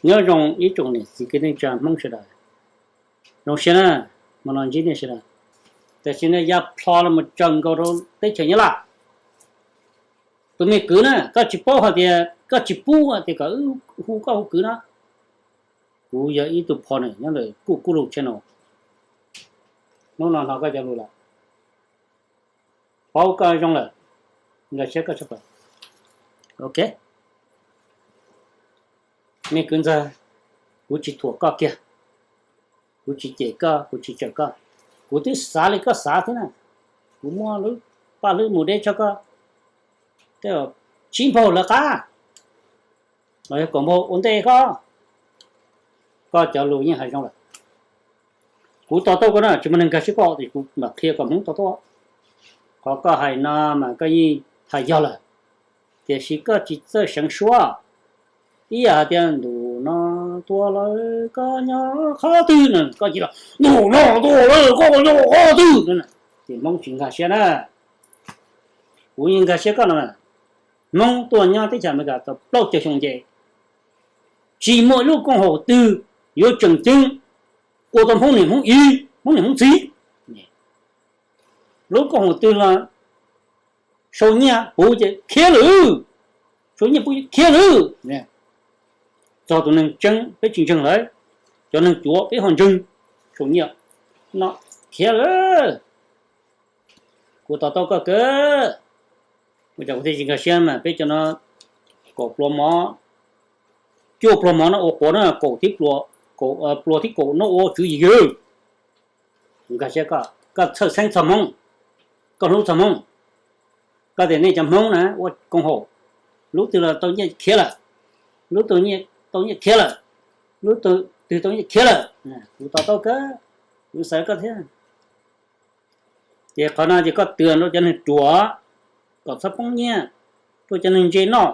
Nyob zoo ib tsoom niam txiv kwv tij neej tsa Hmoob sawv daws. Zoo siab na, hmo no ntsib nej sawv daws. Tam sim no ya plho los mus tsaws nkaus rau teb chaws Nyab Laj. Tus me kwv na, koj tsis paub hais tias koj tsis pub hais tias kom wb hu koj hu kwv no. Kuv yog ib tug phau ntawv nyob ntawm Kuj Kuj Lus channel. Hnub no hnov koj cov lus lawm, paub koj zoo lawm, nkag siab koj tshaj plaws. Ok, me kwv ntxawg, kuv tsis thuam koj kiag, kuv tsis cem koj, kuv tsis tsawm koj, kuv twb xav li koj xav thiab na. Kuv muaj lub paj hlwb mus deb tshaj koj tej zaum tsib npaug lawv qab, los yog kaum npaug ua ntej koj. Koj cov lus yeej hais zoo lawm. Kuv to taub koj na, tsis muaj neeg nkag siab koj tias kuv mam qhia kom Hmoob to taub. Qhov koj hais no mas koj yeej hais yog lawm, tiam sis koj tsis txawj seev suab. Ib yam hais tias ntuj no tuaj lawm koj nyob qhov twg no, koj cia li ntuj no tuaj lawm koj nyob qhov twg no, ces Hmoob tsis nkag siab na. Kuv yeej nkag siab koj no. Hmoob tuaj nyob teb chaws Amelikas tau plaub caug xyoo ces tsis muaj ib lub koom haum twg yuav tseem ceeb ua tau Hmoob niam Hmoob txiv, Hmoob niam Hmoob txiv. Lub koom haum twg los sau nyiaj puv ces khiav lawm, sau nyiaj puv khiav lawm. Txog tus neeg tseeb peb tsis ntseeg lawm, cov neeg cuav peb ho ntseeg, sau nyiaj no khiav lawm. Kuv to taub koj kawg. Ua cas kuv thiaj tsis nkag siab mas peb cov no kaum pluas mov, cuaj pluas mov no ua quav na, kaum thib pluas, kaum, pluas thib kaum no ua tswv yim. Kuv nkag siab koj, koj txhawj xeeb txog Hmoob, koj hlub txog Hmoob. Koj tias nej cov Hmoob na ua koom haum, lub twg los tau nyiaj khiav lawm, lub twg tau nyiaj khiav lawm, lub twg tau nyiaj khiav lawm. Kuv to taub kawg, kuv xav koj thiab. Ces qhov no ces koj twv rau cov neeg ruam kom txhob poob nyiaj, rau cov neeg ntse noj,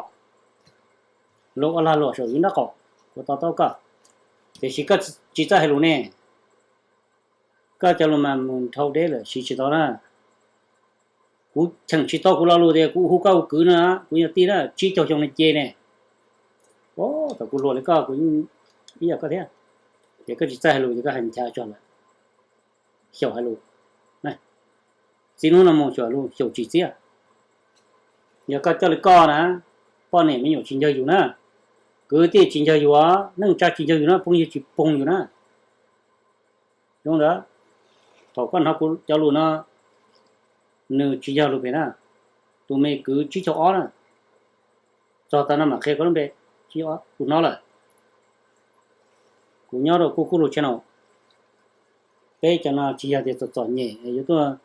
luag ua lag luam saum yus nraub qaum, kuv to taub koj. Tiam sis koj tsis txawj hais lus ne, koj cov lus mas mus dhau deb lawm siv tsis tau na. Kuv cheem tsis tau kuv lo lus tias kuv hu koj hu kwv no, kuv yog tij na, tsib caug xyoo no ces ne. Thaum kuv hluas li koj kuv ib yam koj thiab, ces koj tsis txawj hais lus ces koj hais nchav tso lawm. Xyaum hais lus, txij hnub no mus xyaum hais lus xyaum tsis txiaj. Yog koj coj li koj na, poj niam me nyuam tsis ncawg yus na, kwv tij tsis ncawg yus, neej tsa tsis ncawg yus na, phooj ywg tsis poob yus na. Zoo ntawd, thaum koj hnov kuv cov lus no, nws tsis yog lus phem na. Tus me kwv tsib caug ob na, txog tav no mam qhia koj lub npe, tsib caug ob kuv hnov lawm. Kuv nyob rau Kuj Kuj Lus channel. Peb cov no tsis yog tias txom txom nyem yuav tuaj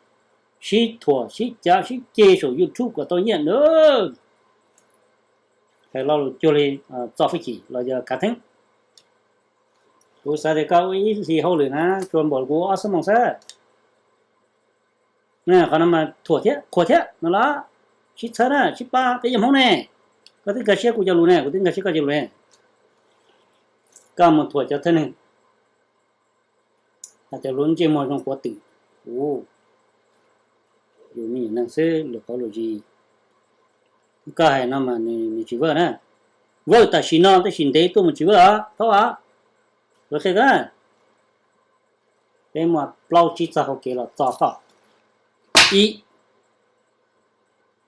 sib thuam sib cav sib ceg saum YouTube kom tau nyiaj na. Hais lo lus cuag li txo fwj chim los yog khav theeb. Kuv xav tias koj ua ib hlis hauj lwm na, tsuas npaum kuv ua ob xuab moos xwb. Qhov no mas thuam thiab qhuas thiab no los sib txhawb na, sib pab peb yog Hmoob ne. Koj twb nkag siab kuv cov lus ne, kuv twb nkag siab koj cov lus ne. Koj mus thuam cov thawj neeg, hais tias lub ntsej muag zoo quav twm, ua yus me nyuam neeg xwb lwm qauv lwm zis. Koj hais no mas nws tsis vawj na. Vawj tam sim no tab sis ntev tuaj mus tsis vawj os, thaub os. Kuv qhia koj, peb muaj plaub tsib txoj hau kev los txo koj. Ib,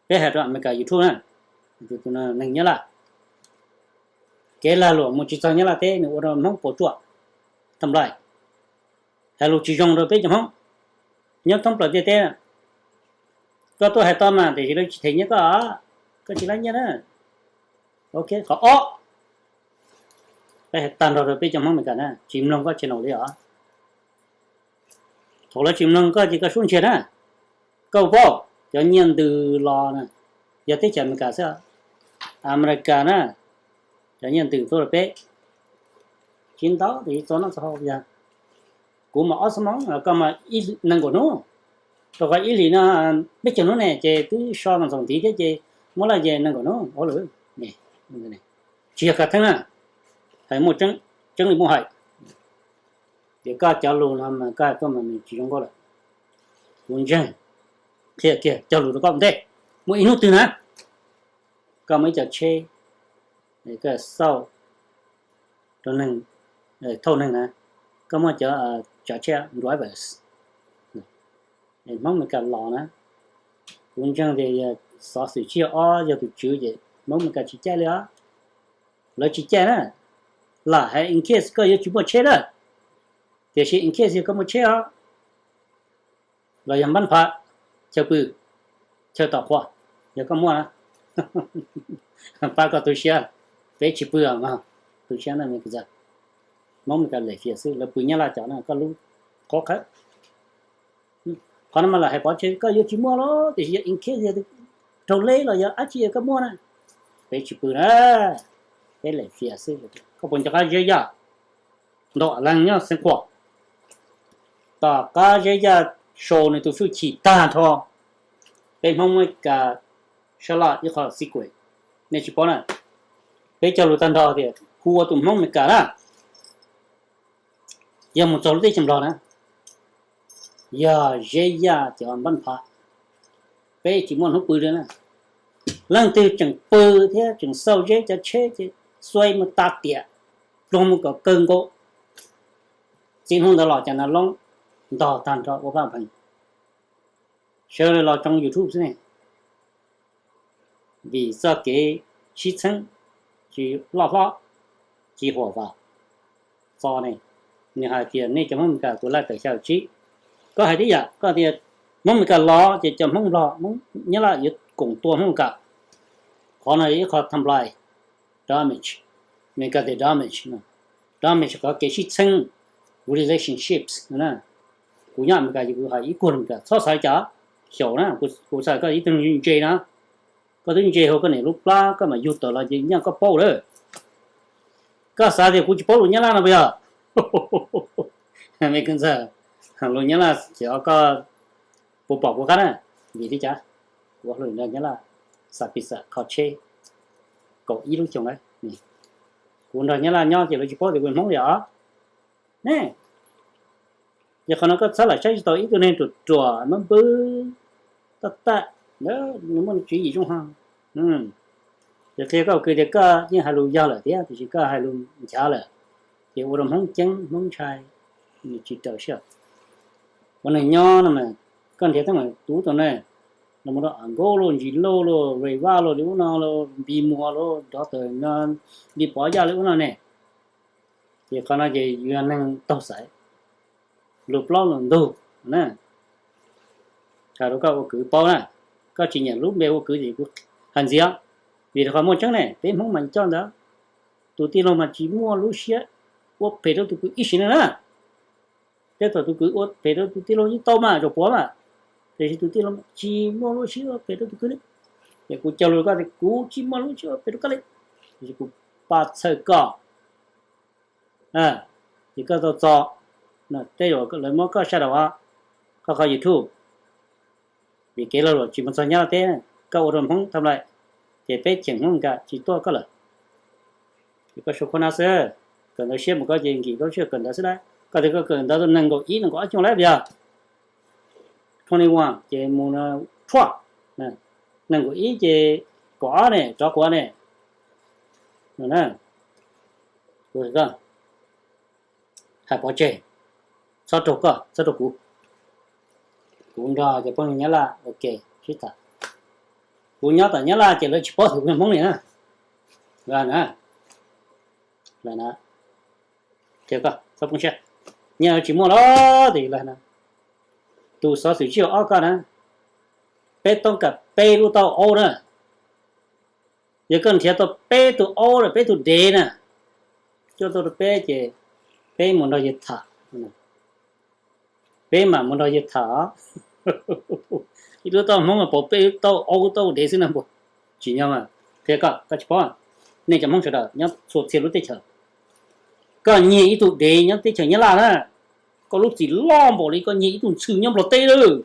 peb hais rau Amelikas YouTube na, tus neeg Nyab Laj, kev lag luam mus tsis txog Nyab Laj teb, nws ua rau Hmoob puas tsuaj, thoob plaws, hais lus tsis zoo rau peb cov Hmoob nyob thoob plaws ntiaj teb. Koj tuaj hais tau mas tiam sis lawv tsis them nyiaj koj, koj tsis lab nyiaj na. Ok, qhov ob, peb hais tag nrho rau peb cov Hmoob Amelikas na, tsis mloog koj channel li os. Thaum lawv tsis mloog koj ces koj sub nrhiav na. Koj paub, cov nyiaj ntws los na, yog teb chaws Amelikas xwb, Amelikas na, cov nyiaj ntws tuaj rau peb. Tsis ntau tes txog noj txog haus yog kuv mas ob xuab moos, koj mas nees nkaum hnub. Rau qhov ib hlis no peb caug hnub ne ces twb so mas ntxoov ntiv thiab ces muab laj ces nees nkaum hnub hauj lwm. Tsis yog khav theeb na, hais muaj tseeb li muaj hais. Ces koj cov lus no mas koj hais tuaj mas nws tsis zoo nkauj lawm. Kuv ntseeg, qhia kiag cog lus rau koj ua ntej. Muaj ib hnub twg na, koj muaj ib co tsheb, koj xauj, rau neeg, thauj neeg na, koj muaj cov tsav tsheb drivers, Hmoob Amelikas los na, kuv ntseeg tias yog xov xwm tsib ob yog tus tswv ces Hmoob Amelikas tsis caij li os. Lawv tsis caij na, lam hais in case koj yuav tsis muaj tsheb na, tiam sis in case yog koj muaj tsheb os, los yog npab pha, chaw pw, chaw tom qhua, yog koj muaj na, pab koj tu siab, peb tsis pw os, tu siab na. Hmoob Amelikas lem fias xwb, lawv pw Nyab Laj cov na koj lub qhov qhawv. Qhov no mas lam hais pov tseg, koj yuav tsis muaj los tiam sis yog in case yog raug leb los yog dab tsi koj muaj na, peb tsis pw na, peb lem fias xwb. Koj puas nco qab Zeb Yaj, ntau leej nyob Xeev Khuam, tom qab Zeb Yaj sau nws tus fwj chim tag nrho, peb Hmoob Amelikas sab laj ib qho secret, nej tsis paub na. Peb cog lus tag nrho tias kuv ua tus Hmoob Amelikas na, yog mus txog lub teb chaws Nplog na, yog Zeb Yaj cov npab pha, peb tsis muaj hnub pw li na. Leej twg tseem pw thiab tseem xauj Zeb cov tsheb ces xuaib mus tas tiam, pluag mus kom kawg nkaus. Txij hnub ntawd los cov nas loob ntog tag nrho ua paj pheej, sawv daws los tsoo YouTube xwb ne. Vim txoj kev sib txheeb tsis loj hlob, tsis huam vam txo ne. Nws hais tias nej cov Hmoob Amelikas kuv laij tawm xya caum tsib. Koj hais tib yam, koj tias Hmoob Amelikas los ces cov Hmoob Nplog, Hmoob Nyab Laj yuav koom tua Hmoob Amelikas. Qhov no yog ib qho tham lais, damage, Amelikas tias damage, damage qhov kev sib txheeb, relationships na. Kuv nyob Amelikas ces kuv hais ib kuag Amelikas, txhob xav li cas, xyaum na, kuv xav koj ib tug ntse na, koj twb ntse hauv koj niam lub plab, koj mam yug tawm los ces nyaj koj paub lawm. Koj xav tias kuv tsis paub lus Nyab Laj no puas yog? Me kw ntxawg, lus Nyab Laj ces koj puas pom kuv qab na? Vim li cas? Kuv ua hauj lwm nrog Nyab Laj xam pis xam kho tsheb kaum ib lub xyoo lawm. Kuv nrog Nyab Laj nyob ces lawv tsis paub tias kuv Hmoob li os. Ne, ces qhov no koj txhob lam saib tsis taus ib tug neeg ruam ruam npab npwb, taj taj, nws muaj tswv yim zoo ho. Ces qhia koj kwv tias koj yeej hais lus yog lawm thiab tiam sis koj hais lus nchav lawm, ces ua rau Hmoob ceeb Hmoob ntshai, nws tsis raws siab. Ua neeg nyob no mas koj nrhiav teeb meem tub tau ne, los mus rau Ankaub los, Ntsis Lauj los, Ray Vaj los, li ub no los, Npis Muas los, Doctor no, Npis Pov Yaj li ub no ne. Ces qhov no ces yog neeg taug xaiv, lus plaub lus ntug na. Hais rau koj ua kwv paub na, koj tsis nyiam lub npe ua kwv ces kuv hais ntxiv, vim rau qhov muaj tseeb ne, peb Hmoob mas coj ntawd. Tus tij laug mas tsis muaj lub siab ua phem rau tus kwv ib sim neej na. Tej thaum tus kwv ua phem rau tus tij laug yeej tau mas, zaum puav mas, tiam sis tus tij laug tsis muaj lub siab ua phem rau tus kwv li. Ces kuv cog lus rau koj tias kuv tsis muaj lub siab ua phem rau koj li, tiam sis kuv pab txhawj koj. Ces koj tau txo, tej zaum lawv muab koj saj daum, koj qhov YouTube, vim kev lag luam tsis mus txog Nyab Laj teb, koj ua rau Hmoob tham lais, ces peb cheem Hmoob Meskas tsis tuaj koj lawm. Ces koj sau khau na xwb, kawm ntawv siab mus koj ces nkim koj siab kawm ntawv xwb lauj. Koj tias koj kawm ntawv tau nees nkaum ib nees nkaum ob xyoo lawm puas yog? Twenty one ces mus tshuaj, nees nkaum ib ces kaum ob ne, rov kuv ne. Hais pov tseg, txhob raug koj txhob raug kuv. Kuv nrog cov phooj ywg Nyab Laj ua ke sib tham. Kuv nyob tom Nyab Laj ces lawv tsis paub tias kuv yog Hmoob li na. Lawv na, qhia koj txhob poob siab, nyiaj tsis muaj los tias lawv na. Tus xov xwm tsib ob koj na, peb toob kas peb lub taub aub na. Yog koj nrhiav tau peb tug aub los peb tug dev na, coj tuaj rau peb ces peb mus nrog yawg tham. Peb mam mus nrog yawg tham. Ib lub taub Hmoob mas pom peb taub aub taub dev xwb na npua. Tsis nyob mas qhia koj, koj tsis paub. Nej cov Hmoob sawv daws nyob txhua txhia lub teb chaws, koj nyiag ib tug dev nyob teb chaws Nyab Laj na, koj lub txim loj npaum li koj nyiag ib tug ntxhw nyob Nplog teb lawm.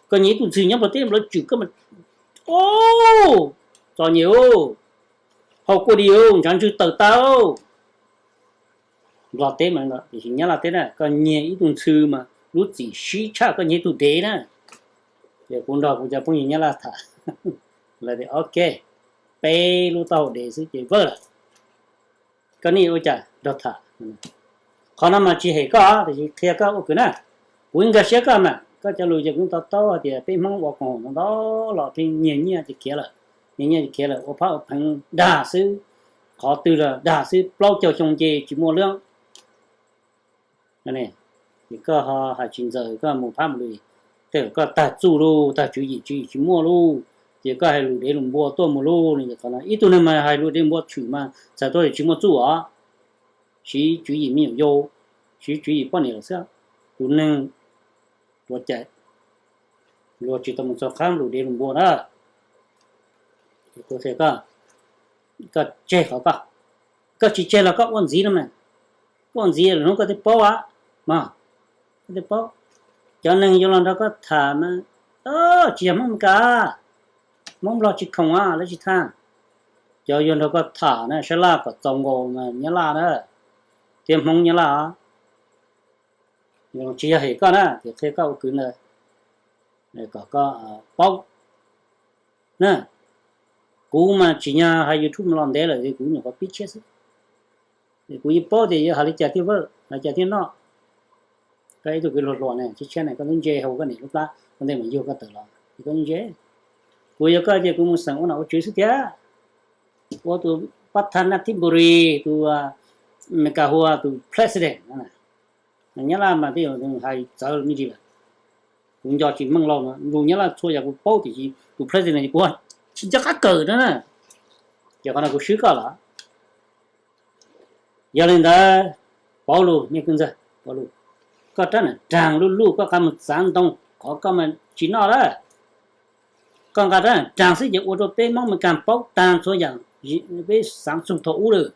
Koj nyiag ib tug ntxhw nyob Nplog teb, Nplog tswm koj mas, o, txom nyem, hau kuj di, ntshav ntswg tawm tas. Nplog teb mas, tiam sis Nyab Laj teb na, koj nyiag ib tug ntxhw mas lub txim sib tshaj koj nyiag ib tug dev na. Ces kuv nrog kuv cov phooj ywg Nyab Laj tham, lawv tias ok, peb lub taub hau dev xwb ces vawj lawm. Koj niaj ua cas nrog tham. Qhov no mas tsis hem koj tiam sis qhia koj ua kwv na. Kuv nkag siab koj mas koj cov lus ces kuv to taub hais tias peb Hmoob ua koom haum no ntau los pheej nyiag nyiaj ces khiav lawm, nyiag nyiaj ces khiav lawm, ua phab ua pheev dag xwb, qhov twg los dag xwb, plaub caug xyoo nce tsis muaj lwm. Ces koj ho hais tsis ntxaws, koj mus phab mus lwm, tej koj tag txuj lauj, tag tswv yim, tswv yim tsis muaj lauj, ces koj hais lus dev lus npua tuaj mus lauj. Qhov no ib tug neeg mas hais lus dev npua tshwm mas txhais tau tsis muaj txuj os, siv tswv yim me nyuam yaus, siv tswv yim poj niam lawm xwb. Tus neeg ua cas luag tsis tau mus txog qhab lus dev lus npua na. Kuv qhia koj, koj tseg qhov ko, koj tsis tseg los koj ua ntxiv no mas, koj ua ntxiv lwm hnub koj thiaj paub a, mas koj thiaj paub. Cov neeg yuav los nrog koj tham mas tsis yog Hmoob Meskas, Hmoob Nplog tsis khoom a, lawv tsis tham. Cov yuav nrog koj tham na sab laj kom txaus nkaus mas Nyab Laj na, thiab Hmoob Nyab Laj os. Tsis yog hem koj na, tias qhia koj ua kwv ntawd kom koj paub na. Kuv mas tsim nyog hais YouTube los ntev lawm es kuv nyuam qhuav pib tshiab xwb. Kuv yeej paub tias yuav hais li cas thiaj vawj, hais cas thiaj noj. Koj ib tug kwv hluas hluas ne, tshiab tshiab ne, koj twb ntse hauv koj niam lub plab ua ntej mas yug koj tawm los es koj ntse. Kuv yog koj ces kuv mus xeem ua nom ua tswv xwb tiag. Ua tus pab thaj naj thib npu ri, tus Meskas hu ua tus president. Nyab Laj mas twb yog hais txawv me ntsis lawm. Kuv nco tsis meej lauj, lus Nyab Laj txhua yam kuv paub tiam sis tus president kuv tsis nco qab kawm na. Ces qhov no kuv swb koj los. Yog li ntawd, Paulus, Nyiaj Kwj Ntxawg, Paulus, koj rab nam raag luj luj koj nqa mus txav ntoo qhov koj mas tsis noj lawm. Koj nqa rab nam raag xwb ces ua rau peb Hmoob Meskas paub taag txhua yaam peb xaav txug thaum ub lawm.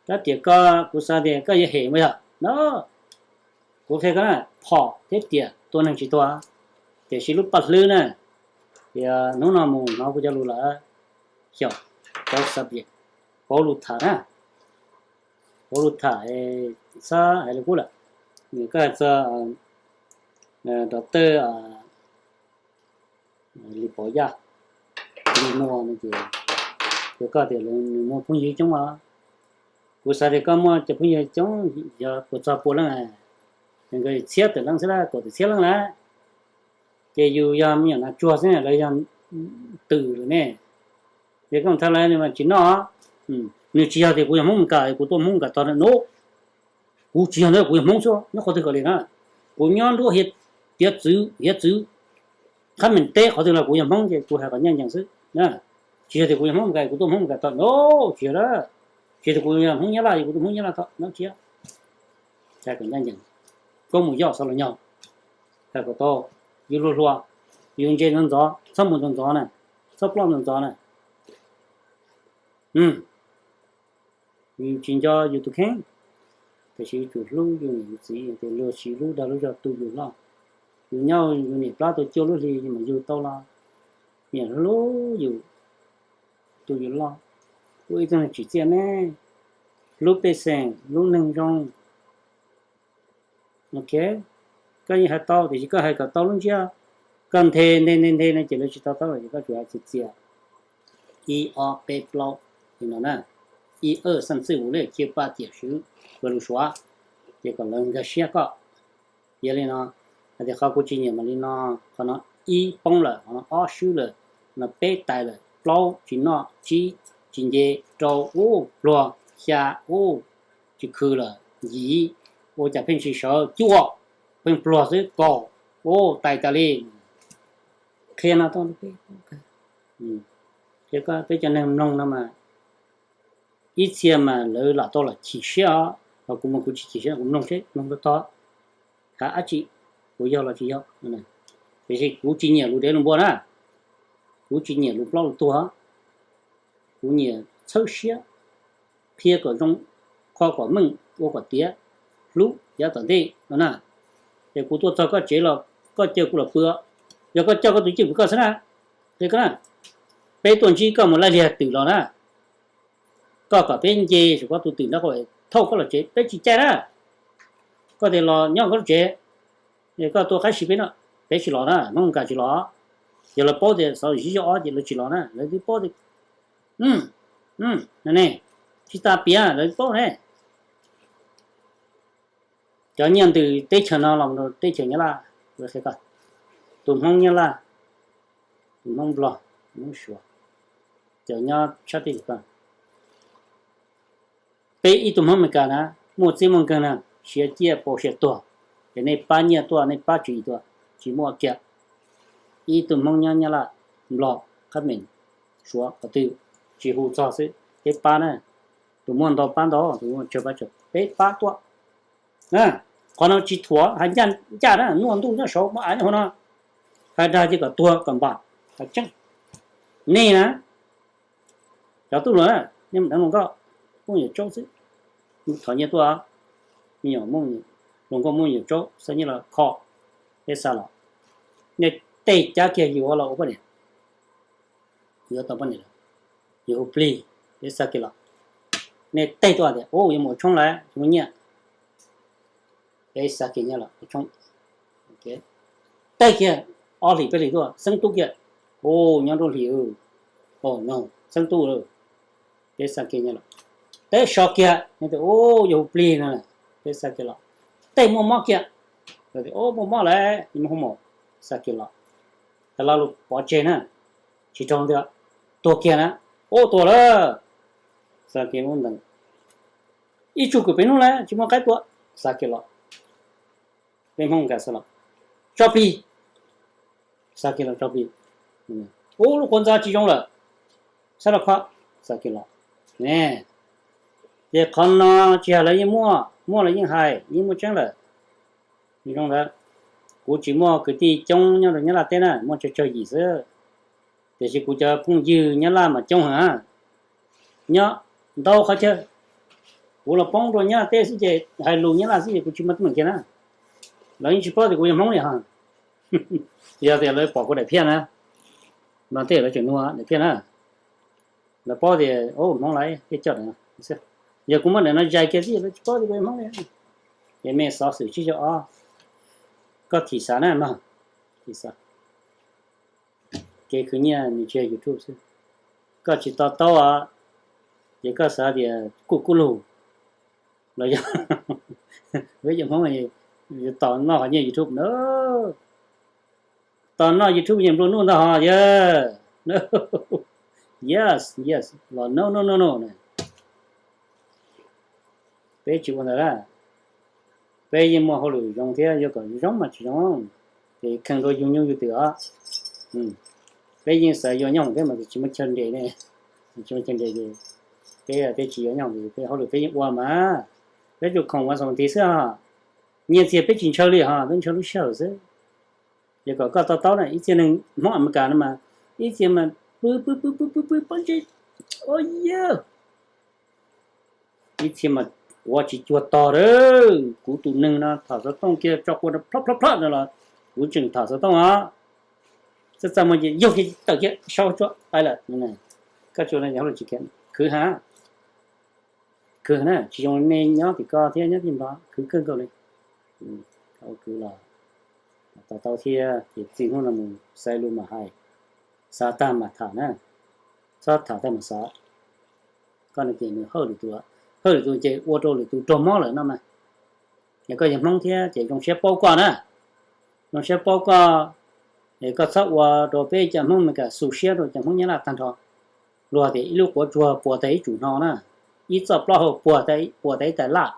Rab riam ko kuv xav tias koj yuav hem mas yog no, kuv qhia koj phom thiab riam tua neeg tsis tua, tiam sis lub paj hlwb na, tias hnub no mus hnov kuv cov lus lawm, xyaum, Paulus xav tias, Paulus tham na, Paulus tham, txhob hais lus kub lawm, nws koj txog rau tej li pov yaj li muag no ces, ces koj tias nws muaj phooj ywg coob os. Kuv xav tias koj muaj cov phooj ywg coob yog puas txog pua leej, nkawd txhiab tawm leej xwb lawm, kaum tawm txhiab leej lawm, ces yus yog me nyuam nas tsuag xwb, lawv yog twm lawm ne. Ces koj mus tham lawv mas tsis noj. Nws tsis yog tias kuv yog Hmoob Meskas kuv tuaj Hmoob Meskas tog no, kuv tsis yog ntawd, kuv yog Hmoob xwb, nyob qhov twg kom li na, kuv nyob nruab hiav txwv hiav txwv, qhab meem teb qhov twg los kuv yog Hmoob ces kuv hais kom ncaj ncees xwb. Tsis yog tias kuv yog Hmoob Meskas kuv tuaj Hmoob Meskas tog no, tsis yog, tsis yog tias kuv yog Hmoob Nyab Laj kuv tuaj Hmoob Nyab Laj tog no, tsis yog. Hais kom ncaj ncees, koob mus yoj xov los nyog, hais kom tau, yus hluas hluas, yus ntse ntxov ntxov, txhob mus ntxov ntxov na, txhob ploj ntxov ntxov na. Yus tsis nco yus tus kheej, tiam sis yus tsum hlub yus niam yus txiv, tias luag tsis hlub dag lub zog tu yus loj. Yus nyob yus niam plab tau cuaj lub hli mas yug tau los, niam hlub yus, tu yus loj. Ua ib tug neeg tsim txiaj ne, hlub pej xeem, hlub neeg zoo. Ok, koj yeej hais tau tiam sis koj hais kom tau lub ntsiab, koj nthe nthe nthe nthe no ces lawv tsis to taub lawm ces koj tsuas hais txias txias, ib ob peb plaub li no na, ib 二 三 四 五 6 7 8 9 10 ua lus Suav, ces kom lawv nkag siab koj. Yog li no, hais tias qhov kuv tsis nyiam mas li no, qhov no ib poob lawm, qhov no ob swb lawm, no peb tais lawm, plaub tsis noj, tsib tsis nce, rau ub pluag, xya ub tsis khw lawm, yim ua cas pheej tsis sawv, cuaj pheej pluag xwb, kaum ub tais tas li. Qhia no tau, peb cov neeg mloog no mas ib txhia mas lawv lam tau los chim siab os, ho kuv mas kuv tsis chim siab, kuv mloog seb mloog tau tog hais dab tsi, kuv yog los tsis yog. Tiam sis kuv tsis nyiam lus dev lus npua na, kuv tsis nyiam lus plaub lus tuag, kuv nyiam txhawb siab, qhia kom zoo, kho kom meej, ua kom tiav, hlub yav tom ntej no na. Ces kuv tuaj txog koj tsev los koj caw kuv los pw, yog koj coj koj tus cwj pwm koj xwb na, qhia koj na, peb tuaj ntsib koj mus laij liag twm los na, koj kom peb nce saum koj tus twm nrab qab thauj koj los tsev, peb tsis caij na. Koj tias los nyob koj lub tsev, koj tuaj qab si peb no, peb tsis los na, Hmoob Meskas tsis los. Yog lawv paub tias xov zib zog ob ces lawv tsis los na, lawv twb paub tias Ne, tsis tas piav lawv paub ne. Cov nyiaj ntws teb chaws no los rau teb chaws Nyab Laj, tus Hmoob Nyab Laj, tus Hmoob Nplog, Hmoob Suav, cov nyob sab teb chaws ko, peb ib tug Hmoob Amelikas na, muaj txij muaj nkawm na, siav ciaj pau siav tuag, ces nej pab nyiaj tuaj, nej pab tswv yim tuaj, tsis muaj kiag. Ib tug Hmoob nyob Nyab Laj, Nplog, Qhab Meem, Suav qhov twg tsis hu txog xwb, peb pab na. Tus muaj ntau pab ntau, tus muaj tsawg pab tsawg, peb pab tuaj. Qhov no tsis thuam hais ncaj na, noj ntuj nyob saud muab av nyob hauv no, hais dag ces kom tuag kom npam, hais tseeb. Nej na, cov tub hluas na, nej mus deev hluas nkauj, muaj yuam tsaub xwb. Thov nyiaj tuaj, me nyuam, hluas nkauj muaj yuam tsaub, xa nyiaj los kho, peb xa los. Nej tej cab kiag yus los ua poj niam, yuav tau poj niam lawm, yus hu plig, peb xa kiag los. Nej tej tuaj tias, u, yuav mus ua tshoob lawm, tsis muaj nyiaj, peb xa kiag nyiaj los ua tshoob. Tej kiag ob hlis peb hlis tuaj xeeb tub kiag, u, nyob nruab hlis, xeeb tub lawm, peb xa kiag nyiaj los. Tej so kiag, u, yuav hu plig no, peb xa kiag los. Tej muaj mob kiag, u, muaj mob lawm, hu mus, xa kiag los. Tag los lus pov tseg na, tsis raug ntawd, tuag kiag na, u, tuag lawm, xa kiag lub ntees. Ib tsug kwm peb hnub lawm tsis muaj qaib tua, xa kiag los. Peb Hmoob Amelikas xa los. Tso plig, xa kiag los tso plig. U, lub qhua ntxa tsis zoo lawm, xa los kho, xa kiag los. Ces qhov no tsis yog lawv yeej muaj, muaj lawv yeej hais, yeej muaj tseeb lawm. Zoo ntawd, kuv tsis muaj kwv tij coob nyob rau Nyab Laj teb na, muaj tsawg tsawg yim xwb. Tiam sis kuv cov phooj ywg Nyab Laj mas coob heev. Nyob ntau qhov chaw, kuv los poob rau Nyab Laj teb xwb ces hais lus Nyab Laj xwb ces kuv tsis muaj teeb meem kiag na. Lawv yeej tsis paub tias kuv yog Hmoob li hos. Yog tias lawv pom kuv daim phiaj na, mas tej lawv tseem nug daim phiaj na, lawv paub tias Hmoob lawv thiaj coj daim no. Yog kuv muab daim no zais kiag xwb lawv tsis paub tias kuv yog Hmoob li. Ces mej xov xwm tsib caug ob, koj thim xav na no, thim xav. Kev khwv nyiaj nws tsis yog YouTube xwb. Koj tsis to taub os, ces koj xav tias kuj kub lug los yog peb cov Hmoob yuav tos noj qhov nyiaj YouTube na. Tos noj YouTube yeej nplua nuj ntag hos yawg. Yes, yes, los no no no no. Peb tsis ua ntawd lawm. Peb yeej muaj hauj lwm zoo thiab yuav kom zoo mas tsis zoo, ces kheev rau yug nyuj yug twm os. Peb yeej xav yuav nyob hoom thiab mas tsis muaj chaw nres ne, tsis muaj chaw nres ces peb peb tsis yuav nyob hoom, peb hauj lwm peb yeej ua mas. Peb tsuas khoom ua xaum tiv xwb os. Nyiaj txiag peb tsis ntshaw li hos, peb ntshaw lub sij hawm xwb. Yog kom koj to taub na, ib txhia neeg Hmoob Amelikas no mas ib txhia mas pw pw pw pw pw pw pob ntseg, o yawg, ib txhia mas quav tsis cuag tog lawm. Kuv tus neeg no tham xov tooj kiag tso quav plhob plhob plhob no los kuv tseem tham xov tooj os. Txaj txaj muag ces yaug kiag tawm kiag sau tsuab qai lawm. Koj tsuas no yog hauj lwm tsis khiav, khwv ha, khwv na, tsis zoo nej nyob tim ko thiab nyob tim nplog khwv kawg nkaus li. Kwv los to taub thiab ces txij hnub no mus xav lus mas hais, xav tag mas tham na, txhob tham tag mas xav. Koj no ces nws hawj lwm tus, hawj lwm tus ces ua rau lwm tus raug mob lawm no mas. Yog koj yog Hmoob thiab ces zoo siab paub koj na, zoo siab paub koj, es koj txhob ua rau peb cov Hmoob Amelikas xu siab rau cov Hmoob Nyab Laj tag nrho. Luag tias ib lub quav tsuag puas tag ib tsum hno na, ib txoj plaub hau puas tag ib tais laj,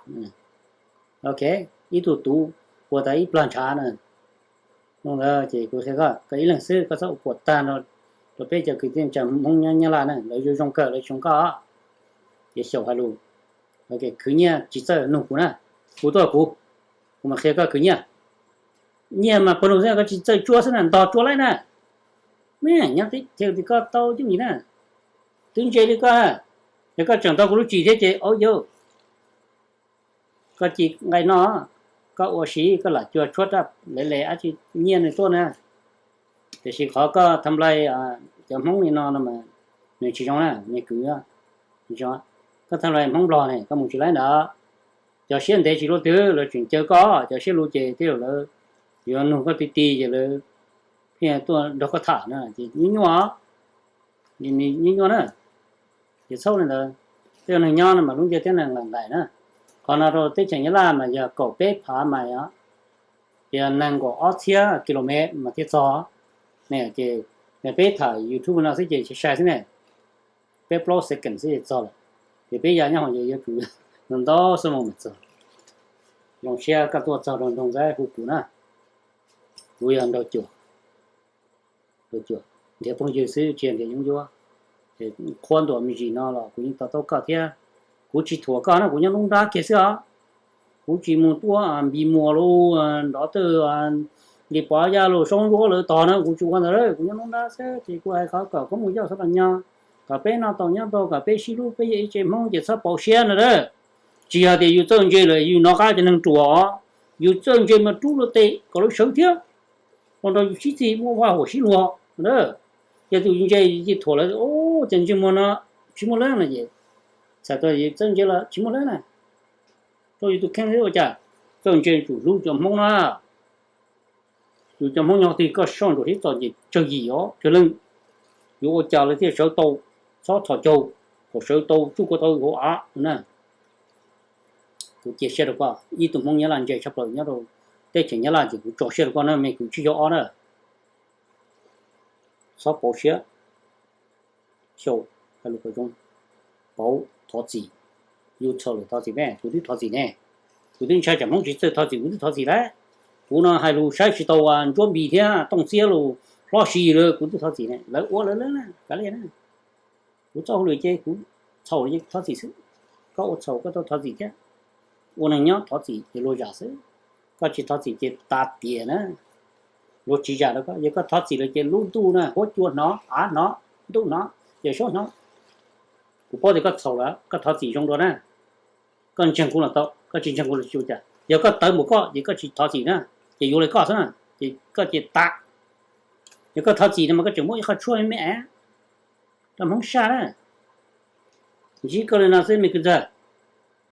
ok, ib tug tuv puas tag ib plag ntshav na. Ntawd ces kuv qhia koj, koj ib leeg xwb koj txhob ua puas tag rau peb cov kwv tij neej tsa Hmoob Nyab Laj na, lawv zoo zoo kawg lawv tsis zoo koj. Ces xyaum hais lus, khwv nyiaj tsis txawj nug kuv na, hu tuaj kuv, kuv mam qhia koj khwv nyiaj. Nyiaj mas pawg lug xwb koj tsis txawj tsuab xwb na, ntog tsuab laib na. Mej nyob teb chaws tim koj tau yooj yim na, twb ntse li koj, yog koj tseem tau kuv lub tsim thiab ces au yau, koj ci nqaij no, koj ua si koj lam cua tshuab raj le le dab tsi nyiaj nws tuaj na. Tiam sis qhov koj tham nplai cov Hmoob li no no mas nws tsis zoo na, nws kwv, koj tham nplai Hmoob Nplog ne koj mus tsis laib ntawd. Cov siab ntev tsis luaj twg lawv tseem caw koj, cov siab luv ces tej zaum lawv yuav nug koj ti ti ces lawv pheej tuaj nrog koj tham na ces nyuaj nyuaj, nyuaj nyuaj na. Ces txhob li ntawd, tej neeg nyob no mas lub ntiaj teb neeg lam nqaim na. Qhov no rau teb chaws Nyab Laj mas yog kaum peb phav mais os, yog nees nkaum ob txhiab kilomev mas thiaj txog. Ces peb tham YouTube no xwb ces sai sai xwb ne, peb plaub second xwb ces txog lawm. Ces peb ya nyob hauv ces yuav tsum ntau xuab moos mas txog. Zoo siab koj tuaj txog rau nroog Ntxaib hu kuv na, kuv yog Nraug Cuam. Nraug Cuam nrhiav phooj ywg xwb tsis yog nrhiav yeeb ncuab. Qhuab ntuas me ntsis no los kuv yeej to taub koj thiab. Kuv tsis thuam koj na, kuv nyob nruab nrab kiag xwb os. Kuv tsis mus tuaj Npis Muas los nrov twj Lis Pov Yaj los Soob Zuab lawv tog na, kuv tsis ua ntawd, kuv nyob nruab nrab xwb ces kuv hais qhov kom koj mus yoj txhob los nyo, kom peb noj tau nyob tau, kom peb sib hlub, peb yog ib tsev Hmoob ces txhob pauv siab no a. Tsis yog tias yus txawj ntse lawm yus nov qab cov neeg ruam os, yus txawj ntse mas rub luag tes kom lawv sawv thiab, ua rau yus sib txig muaj vaj huam sib luag. Yog tus ntse ces thuam lawv, ces ntsej muag no tsis muaj leej no ces, txhais tau yus txawj ntse los tsis muaj leej na. Rau yus tus kheej xwb ua cas, txawj ntse tsum hlub cov Hmoob na. Yus cov Hmoob nyob twg koj soj ntsuam sib txom nyem tsawg yim os tsawg leej, yuav ua cas lawv thiaj sawv tau, txhob txhos caug, kom sawv tau tsuj kua tau hauv av na. Kuv cia siab rau koj, ib tug Hmoob Nyab Laj ntse tshaj plaws nyob rau teb chaws Nyab Laj ces kuv tso siab rau koj na me kwv tsib caug ob na. Txhob pauv siab, xyaum, hais lus kom zoo, pauv, thov txim. Yus txhaum lawm thov txim me, kuv twb thov txim ne. Kuv twb ntshai tsam Hmoob tsis txawj thov txim, kuv twb thov txim lawm. Kuv no hais lus saib tsis tau Ntsuab Npis thiab Tooj Txiab los hlob si lawm kuv twb thov txim ne, lawv ua lawv lawm na, kav liam na. Kuv txoj hauj lwm ces kuv txhaum ces thov txim xwb. Koj ua txhaum koj tau thov txim thiab. Ua neeg nyob thov txim ces luag zam xwb, koj tsis thov txim ces tas tiam na. Luag tsis zam rau koj, yog koj thov txim lawm ces lub ntuj na huab cua hnov, av hnov, ntuj hnov, yawm saub hnov. Kuv paub tias koj txhaum lawm koj thov txim zoo dua na. Koj ntseeg kuv los tau, koj tsis ntseeg kuv los tsis ua cas, yog koj tawv npaum koj ces koj tsis thov txim na, ces yuav li koj xwb na, ces koj ces tas. Yog koj thov txim no mas koj tseem muab ib qho tshuaj me me rau Hmoob saj na. Ntsib koj li no xwb me kwv ntxawg.